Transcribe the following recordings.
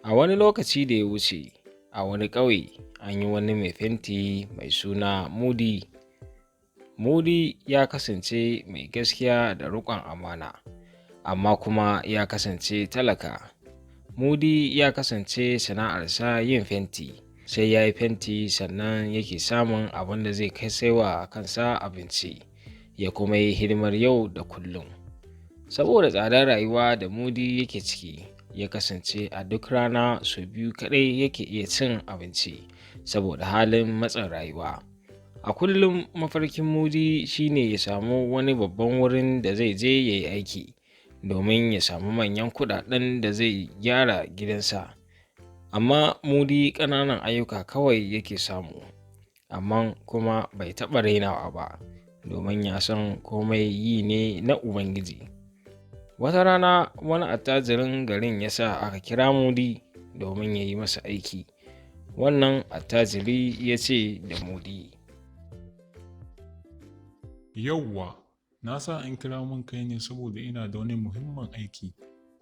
A wani lokaci da ya wuce, a wani ƙauye, an yi wani mai fenti mai suna Mudi. Mudi ya kasance mai gaskiya da riƙon amana, amma kuma ya kasance talaka. Mudi ya kasance sana'arsa yin fenti, sai ya yi fenti sannan yake samun abin da zai kai saiwa kansa abinci, ya kuma yi hidimar yau da kullum. Saboda tsadar rayuwa da Mudi yake ciki, ya kasance a duk rana sau biyu kaɗai yake iya cin abinci saboda halin matsin rayuwa. A kullum mafarkin Mudi shi ne ya samu wani babban wurin da zai je ya yi aiki, domin ya samu manyan kuɗaɗen da zai gyara gidansa. Amma Mudi ƙananan ayyuka kawai yake samu, amma kuma bai taɓa rainawa ba, domin ya san komai yi ne na Ubangiji. Wata rana wani attajirin garin ya sa aka kira Mudi domin ya yi masa aiki. Wannan attajiri ya ce da Mudi, Yauwa, na sa an kira mun kai ne saboda ina da wani muhimmin aiki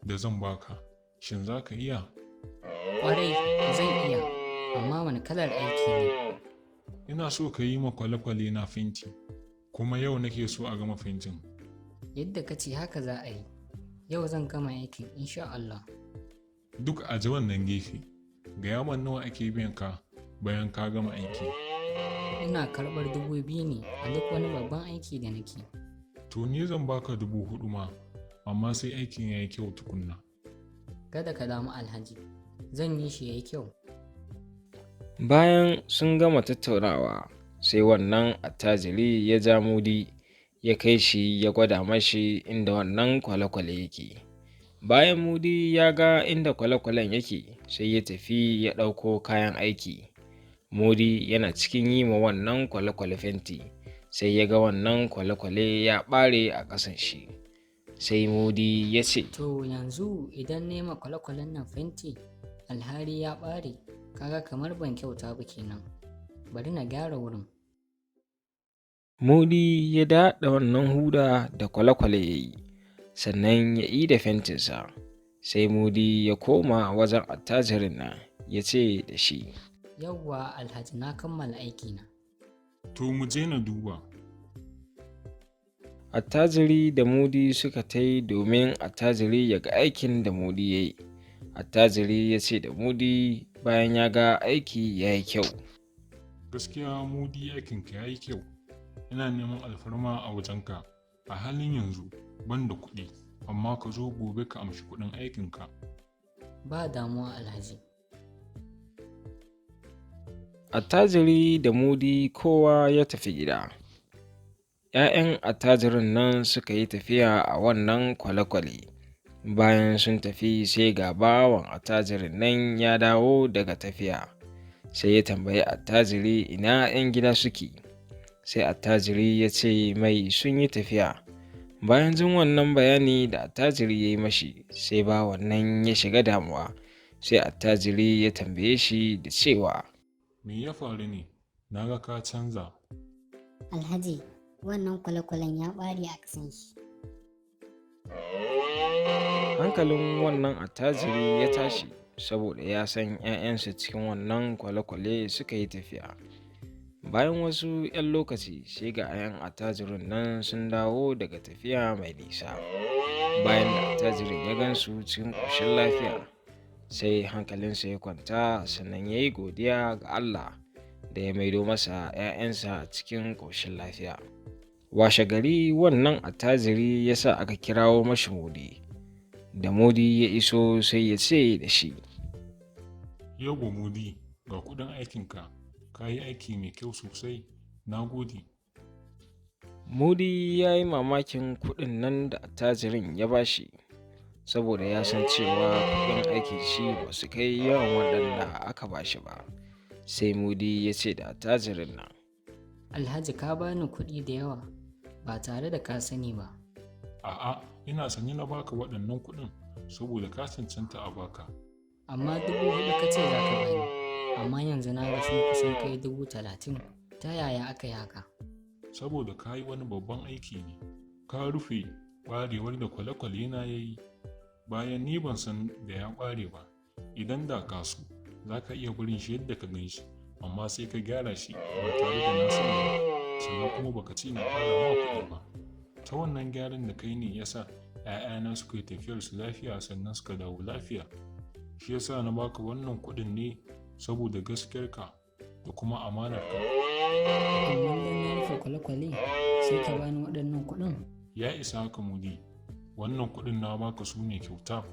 da zan baka. Shin za ka iya? Ƙwarai zan iya, amma wane kalar aiki ne? Ina so ka yi ma kwale-kwale na fenti, kuma yau nake so a gama fentin. Yadda ka ce haka za a yi. Yau zan gama aikin insha Allah. Duk a ji wannan gefe, gaya man nawa ake biyan ka bayan ka gama aiki. Ina karɓar 2,000 ne a duk wani babban aiki da nake. To ni zan baka 4,000 ma, amma sai aikin ya yi kyau tukunna. Kada ka damu Alhaji, zan yi shi ya yi kyau. Bayan sun gama tattaunawa, sai wannan attajiri ya ja Mudi ya kai shi ya gwada mashi inda wannan kwale-kwale yake. Bayan Mudi ya ga inda kwale-kwalen yake, sai ya tafi ya ɗauko kayan aiki. Mudi yana cikin yi ma wannan kwale-kwale fenti, sai ya ga wannan kwale-kwale ya ɓare a ƙasan shi. Sai Mudi ya ce, To yanzu idan na yi ma kwale-kwalen nan fenti, alhali ya ɓare, kaga kamar ban kyauta ba kenan. Bari na gyara wurin. Mudi ya daɗa wannan huda da kwale-kwale ya yi, sannan ya ida fentinsa. Sai Mudi ya koma wajen attajirin nan ya ce da shi, Yauwa Alhaji, na kammala aikina. To mu je na duba. Attajiri da Mudi suka tai domin attajiri ya ga aikin da Mudi ya yi. Attajiri ya ce da Mudi bayan ya ga aiki ya yi kyau, Gaskiya Mudi, aikinka ya yi kyau. Ina neman alfarma a wajenka. A halin yanzu ban da kuɗi, amma ka zo gobe ka amshi kuɗin aikinka. Ba damuwa Alhaji. Attajiri da Mudi kowa ya tafi gida. ‘Ya'yan attajirin nan suka yi tafiya a wannan kwale-kwale. Bayan sun tafi, sai ga bawan attajirin nan ya dawo daga tafiya. Sai ya tambayi attajiri ina ‘yan gida suke. Sai attajiri ya ce mai sun yi tafiya. Bayan jin wannan bayani da attajiri ya yi mashi, sai bawan nan ya shiga damuwa. Sai attajiri ya tambaye shi da cewa, Me ya faru ne? Na ga ka canza. Alhaji, wannan kwale-kwalen ya ɓare a ƙasan shi. Hankalin wannan attajiri ya tashi saboda ya san ‘ya'yansa cikin wannan kwale-kwale suka yi tafiya. Bayan wasu ‘yan lokaci, sai ga ‘ya'yan attajirin nan sun dawo daga tafiya mai nisa. Bayan da attajirin ya gan su cikin ƙoshin lafiya, sai hankalinsa ya kwanta, sannan ya yi godiya ga Allah da ya maido masa ‘ya'yansa cikin ƙoshin lafiya. Washe gari wannan attajiri ya sa aka kirawo mashi Mudi. Da Mudi ya iso, sai ya ce da shi, Yauwa Mudi, ga kuɗin aikinka. Ka yi aiki mai kyau sosai. Na gode. Mudi ya yi mamakin kuɗin nan da attajirin ya ba shi, saboda ya san cewa kuɗin aikin shi ba su kai yawan waɗanda aka ba shi ba. Sai Mudi ya ce da attajirin nan, Alhaji, ka bani kuɗi da yawa ba tare da ka sani ba. A'a, ina sane na baka waɗannan kuɗin saboda ka cancanta a baka. Amma 4,000 ka ce za ka bani, amma yanzu na ga sun kusan kai 30,000. Ta yaya aka yi haka? Saboda ka yi wani babban aiki ne. Ka rufe ɓarewar da kwale-kwale na ya yi. Bayan ni ban san da ya ɓare ba. Idan da ka so, za ka iya barin shi yadda ka gan shi, amma sai ka gyara shi ba tare da na sani ba, sannan kuma baka ce na ƙara ma kuɗi ba. Ta wannan gyaran da kai ne ya sa ‘ya'yana suka yi tafiyar su lafiya sannan suka dawo lafiya. Shi ya sa na baka wannan kuɗin ne saboda gaskiyarka da kuma amanarka. Amma dan na rufe kwale-kwale sai ka bani waɗannan kuɗin? Ya isa haka, Mudi, wannan kuɗin na baka su ne kyauta.